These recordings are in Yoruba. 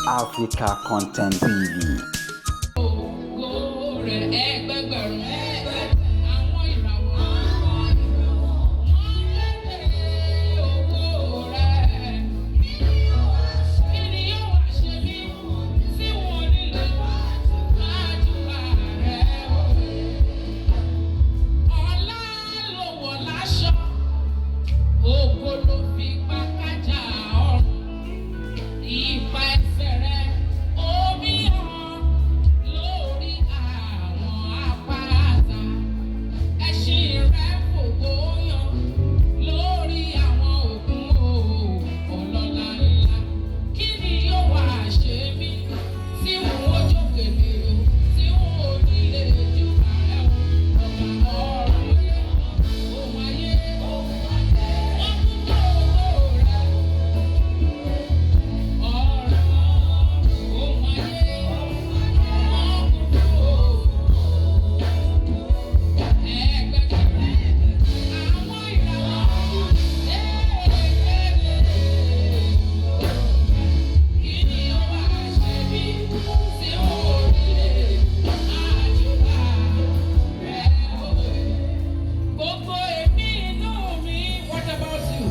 Africa Content TV. Ògo rẹ̀ ẹgbẹgbẹ̀rún. Àwọn ìràwọ̀. Wọ́n kéde ògo rẹ̀. Kí ni yóò wá ṣe mí tí wọn ò ní lè máa júbà rẹ̀ o? Ọlá ló wọ̀ láṣọ, ògo ló fi pa kájà ọ̀run. Ipa ẹsẹ̀ rẹ̀ omi hàn lórí àwọn àpáta. Ẹṣin rẹ̀ fògo yan lórí àwọn òkun ọlọ́lá ńlá. Kí ni yóò wá ṣe mí tí n ó jókè mi o, tí n ò ní lè júbà rẹ̀ o? Ọba ọ̀run, ohun ayé, wọ́n kún fún ògo rẹ̀. Ọ̀run, ohun ayé, wọ́n kún fún ògo. Ẹgbẹgbẹ̀rún àwọn ìràwọ̀ ẹ̀ẹ́dẹ̀ẹ́dẹ̀. Kí ni ó wá ṣe mí tí n ò ní lè máa júbà rẹ̀ o? Gbogbo èmi inú mi, what about you?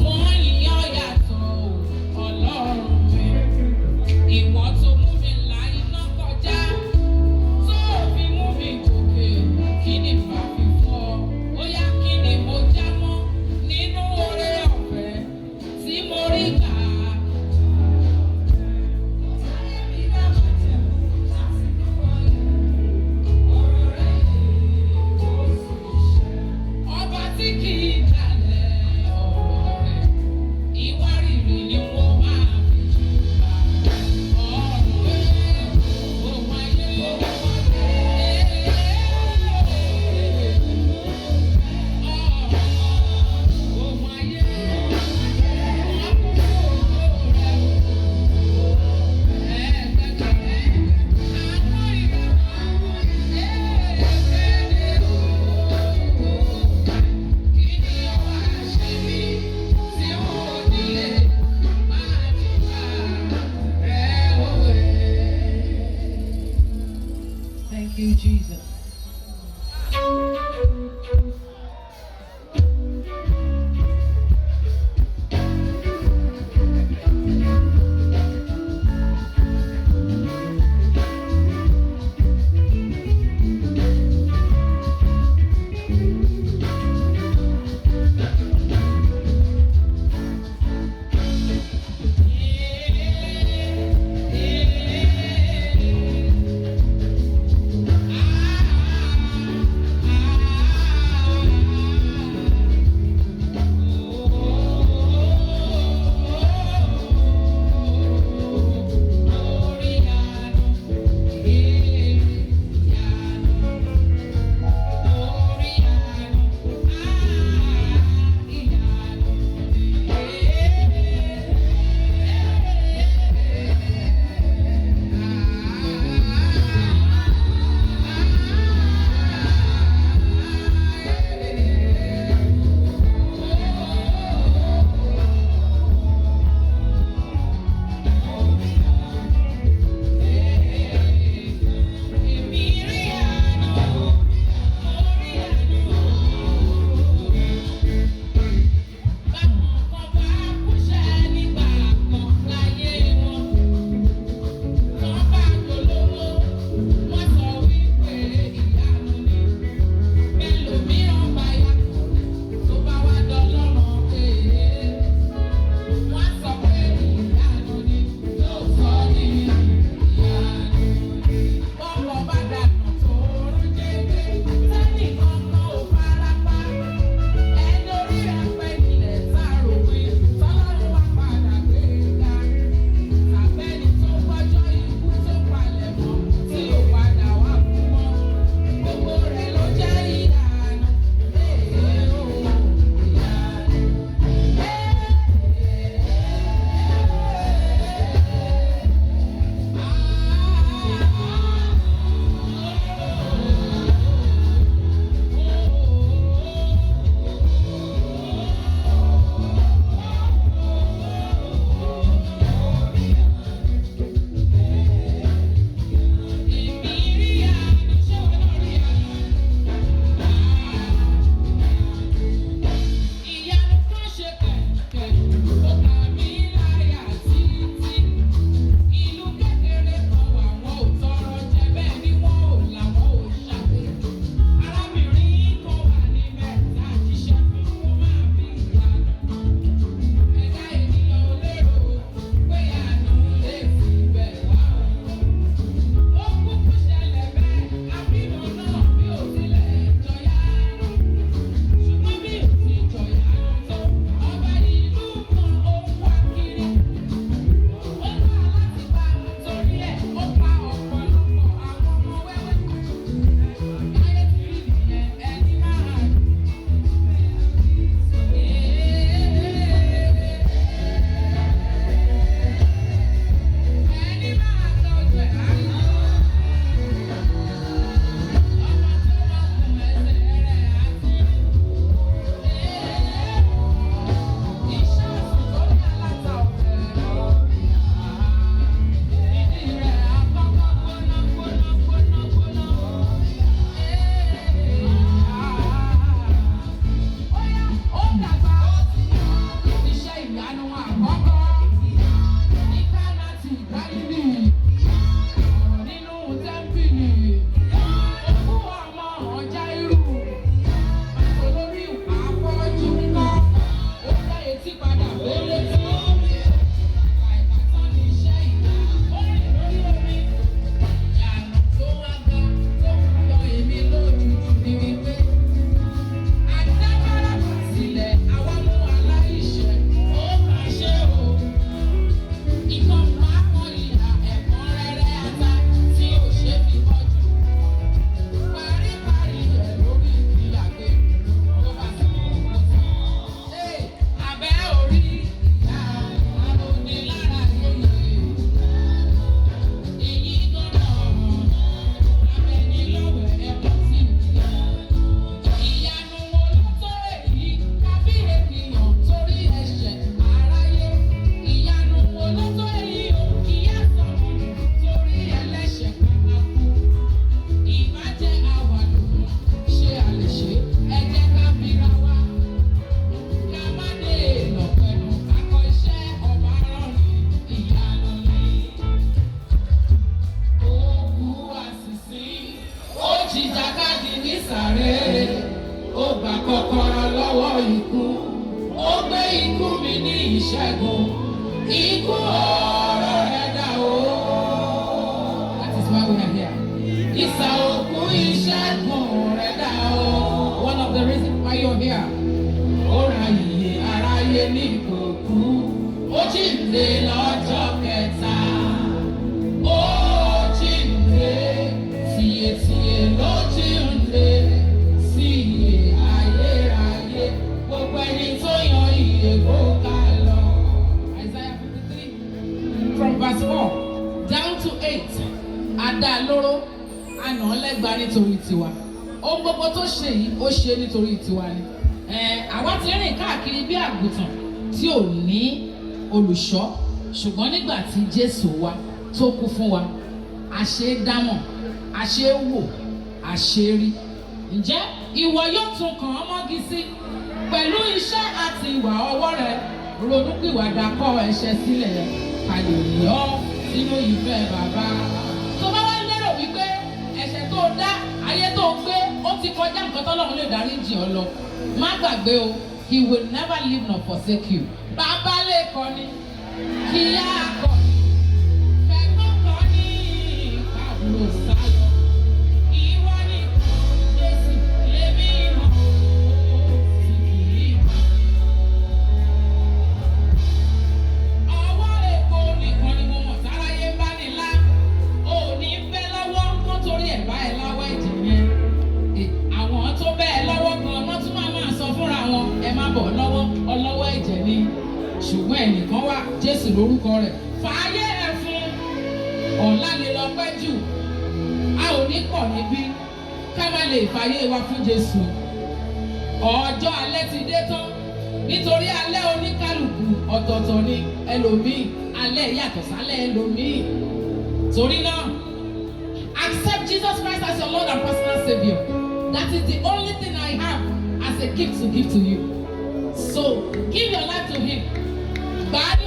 Wọ́n yìn ọ́ yàtọ̀ o, Ọlọ́run mi. Ìwọ tó mú mi la iná kọjá, tó fi mú mi gòkè, kí ni màá fi fún ọ? Ó yá, kí ni mo já mọ́ nínú oore ọ̀fẹ́ tí mo rí gbà? Ọba tí kì í dalẹ̀ ọ̀rọ̀ rẹ̀, ìwárìrì ni wọ́n máa fi jùbà. Ọ̀run ẹ̀, ohun ayé, ọ̀run, ohun ayé, wọ́n kún fún ògo rẹ̀ o. Ẹgbẹgbẹ̀rún àwọn ìràwọ̀ ẹ̀ẹ́dẹ̀ẹ́dẹ̀ o. Kí ni ó wá ṣe mí tí n ò ní lè máa júbà rẹ̀ òwe? Thank you, Jesus. Ìṣẹ́gun. Ikú, oró rẹ̀ dà o? That is why we are here. Ìsà òkú ìṣẹ́gun rẹ̀ dà o? One of the reasons why you're here. Ó ra ìyè aráyé ní ìkòkú. Ó jíǹde lọ́jọ́ kẹta. Ó jíǹde, tìyètìyè ló jíǹde sí ìyè ayérayé. Gbogbo ẹni tó yan ìyè kó ká lọ. Isaiah 53 from verse 4 down to 8. A dá a lóró, a nà án lẹ́gba nítorí tiwa. Ohun gbogbo tó ṣe yìí, ó ṣe nítorí tiwa ni. Àwa ti rìn káàkiri bí àgùntàn tí ò ní olùṣọ́, ṣùgbọ́n nígbà tí Jésù wá tó kú fún wa, a ṣe é dámọ̀, a ṣe é wò, a ṣe é rí. Ǹjẹ́ ìwọ yóò tún kàn án mọ́gi sí pẹ̀lú iṣẹ́ àti ìwà ọwọ́ rẹ? Ronúpìwàdà, kọ ẹ̀ṣẹ̀ sílẹ̀, ká lè rí ọ sínú ìfẹ́ bàbá. Tó bá wá lérò wípé ẹ̀ṣẹ̀ tó dá, ayé tó gbé, ó ti kọjá nǹkan tọ́lọ́run lè dárí jì ọ́ lọ, má gbàgbé o, He will never leave nor forsake you. Bàbá lè kọ́ni, kíyá kọ́ni, fẹ̀gbọ́n kọ́ni, káàbùrò sá lọ. Ìwọ nìkan, Jésù, lèmi mọ̀ ó, tí kì í pa. Ọwọ́ èpo nìkan ni mo mọ̀ táráyé ń bá ní lá. Ò ní fẹ́ lọ́wọ́ wọ́n torí ẹ̀ bá ẹ láwọ́ ẹ̀jẹ̀ yẹn. Àwọn tó bẹ́ẹ̀ lọ́wọ́ gan, wọ́n tún máa máa sọ fúnra wọn, "Ẹ má bọ̀ lọ́wọ́, ọlọ́wọ́ ẹ̀jẹ̀ ni." Ṣùgbọ́n ẹnìkan wà, Jésù lórúkọ rẹ̀. Fàáyé ẹ̀ fún ọ̀la lè lọ pẹ́ jù. A ò ní pọ̀ níbí ká má lè fàyè wa fún Jésù. Ọjọ́ alẹ́ ti dé tán, nítorí alẹ́ oníkálukú ọ̀tọ̀ọ̀tọ̀ ni. Ẹlòmíì, alẹ́ yàtọ̀ sálẹ̀ ẹlòmíì. Torí náà, accept Jesus Christ as your Lord and personal Saviour. That is the only thing I have as a gift to give to you. So give your life to him. Gbà á ní